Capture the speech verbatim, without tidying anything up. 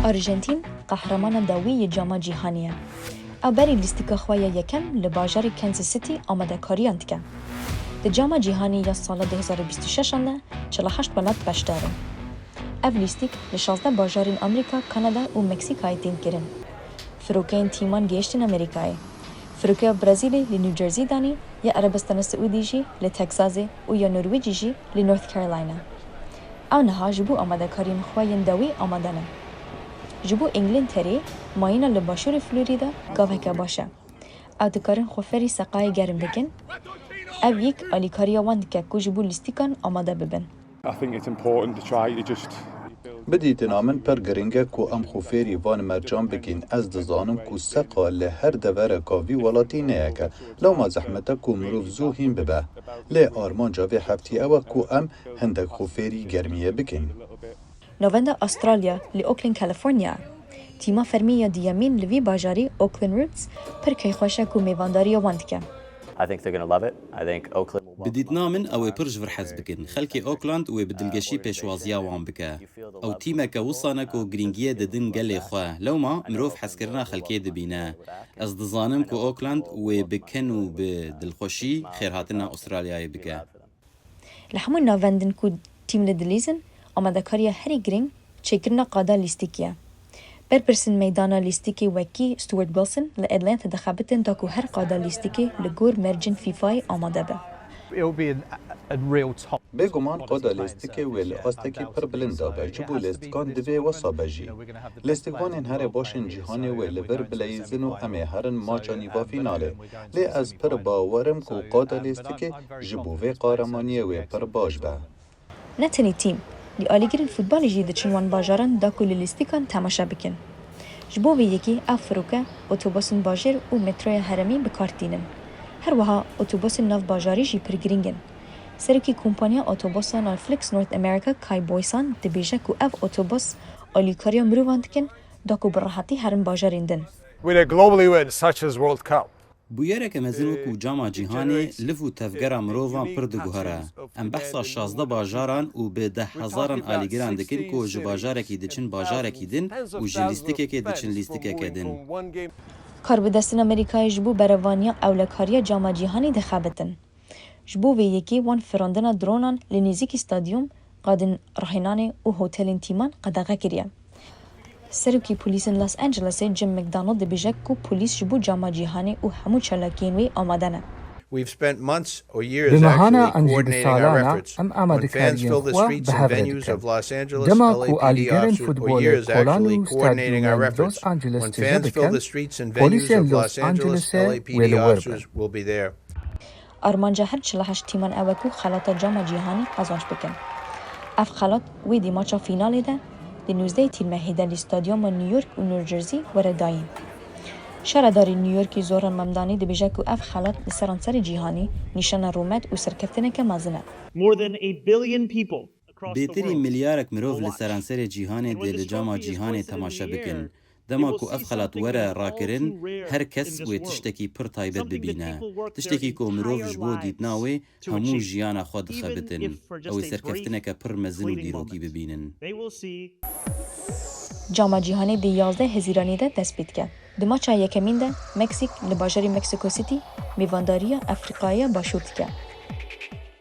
Arjantîn qehramana dawî yê cama cîhanî ye. Ew berî lîstika xwe ya yekem li bajarê Kansas City amadekariyan dike. Di cama cîhanî ya sala du hezar û bîst û şeş an de çil û heşt welat beşdar in. Ev lîstik li şazdeh bajarên Amerîka, Kanada û Meksîkayê tên kirin. Firokeyên tîman gihiştin Amerîkayê. Firokeya Brezîlê li New Jersey danî, ya Erebistana Siûdî jî li Texasê û ya Norwêcî jî li North Carolina. Ew niha ji bo amadekariyên xwe yên dawî amade ne. Ji bo Îngilterê, mayîna li başûrê Florîda gaveke baş e. Ew dikarin xwe ferî seqayê germ bikin. Ev yek alîkariya wan dike ku ji bo lîstikan amade bibin. I think it's important to try to just Bi dîtina min pir giring e ku em xwe fêrî van mercan bikin. Ez dizanim ku seqa li her devereka vî welatî ne yek e. Lewma zehmet e ku mirov zû hîn bibe. Lê armanca vê heftî ew e ku em hindek xwe fêrî germiyê bikin. Navenda Astralya li Oakland, California. Tîma fermî ya diyemîn li vî bajarî Oakland Roots pir keyxweş e ku mêvandariya wan dike. I think they're gonna love it. I think Oakland will Bi dîtina min ew ê pir ji vir hez bikin. Xelkê Oakland wê bi dilgeşî pêşwaziya wan bike. Ew tîmeke wisan e ku girîngiyê didin gelê xwe. Lewma mirov hezkirina xelkê dibîne. Ez dizanim ku Oakland wê bi ken û bi dilxweşî xêrhatina Astralyayê bike. Li hemû navendin ku tîm li dilîzin, amadekariya herî giring çêkirina qada lîstikî ye. Berpirsên meydana lîstikê wekî Stuart Wilson li Atlanta dixebitin da ku her qada lîstikê li gor mercên FIFAyê amade be. It'll be an, a real top Bêguman qada lîstikê wê li astekî pir bilind de be, ji bo lîstikan divê wesa be jî. Lîstikvanên herê baş ên cîhanê wê li vir bileyîzin û em ê herin maça nîva fînalê. Lê ez pir bawer im ku qada lîstikê ji bo vê qahremaniyê wê pir baş be. Ne tenê tîm, lê alîgirên futbolê jî diçin wan bajaran da ku li lîstikan temaşe bikin. Ji bo vê yekê ev firoke otobusên bajêr û metroya herêmî bi kar tînin. Her wiha otobusên nav bajarî jî pir girîng in. Serokê kompanya otobusan a Flix North America, Kai Boysan, dibêje ku ev otobus alîkariya mirovan dikin da ku bi rehetî herin bajarên din. With a global event such as World Cup, Bûyereke mezin wekû cama cîhanê liv û tevgera mirovan pir diguhere. Em behsa şazdeh bajaran û bi deh hezaran alîgiran dikin ku ji bajarekî diçin bajarekî din û ji lîstikekê diçin lîstikeke din. Karbidestên Amerîkayê ji bo berevaniya ewlekariya cama cîhanê dixebitin. Ji bo vê yekê wan firandina dronan li nêzîkî stadyum, qadên rahênanê û hotelên tîman qedexe kiriye. Serokê polîsên Los Angelesê Jim McDonnell dibêje ku polîs ji bo cama cîhanê û hemû çalakiyên wê amade ne. We've spent months or years Bi mehana actually an jî bi coordinating our salana efforts. Em When fans amadekariyên fill the xwe streets bi and hev re venues dikin. Of Los Angeles, Dema ku LAPD alîgirên officers, or futbolê years kolan actually û coordinating our stadyumên efforts. Los Angeles When tije fans fill dikin, the streets and venues polîsên of Los Los Angeles, Angelesê wê li LAPD wir bin. Officers will be there. Armanca her çil û heşt tîman ew e ku xelata cama cîhanî qezanc bikin. Ev xelat wê di maça fînalê de di nûzdehê Tîrmehê de li stadyuma New York û New Jersey were dayîn. Şaredarê New Yorkê Zoran Mamdani dibêje ku ev xelat li seranserê cîhanî nîşana rûmet û serkeftineke mezin e. More than a billion people across the Bêtirî world milyarek mirov li seranserê cîhanê dê li cama cîhanê temaşe bikin. Dema ku ev xelat were rakirin, her kes wê tiştekî pir taybet bibîne. Tiştekî ku mirov ji bo dîtina wê hemû jiyana xwe dixebitin. Ew ê serkeftineke pir mezin û dîrokî bibînin. Cama cîhanê di yazdeh Hezîranê de dest pê dike. Di maça yekemîn de Meksîk li bajarê Mexico City mêvandariya Efrîqaya Başûr dike.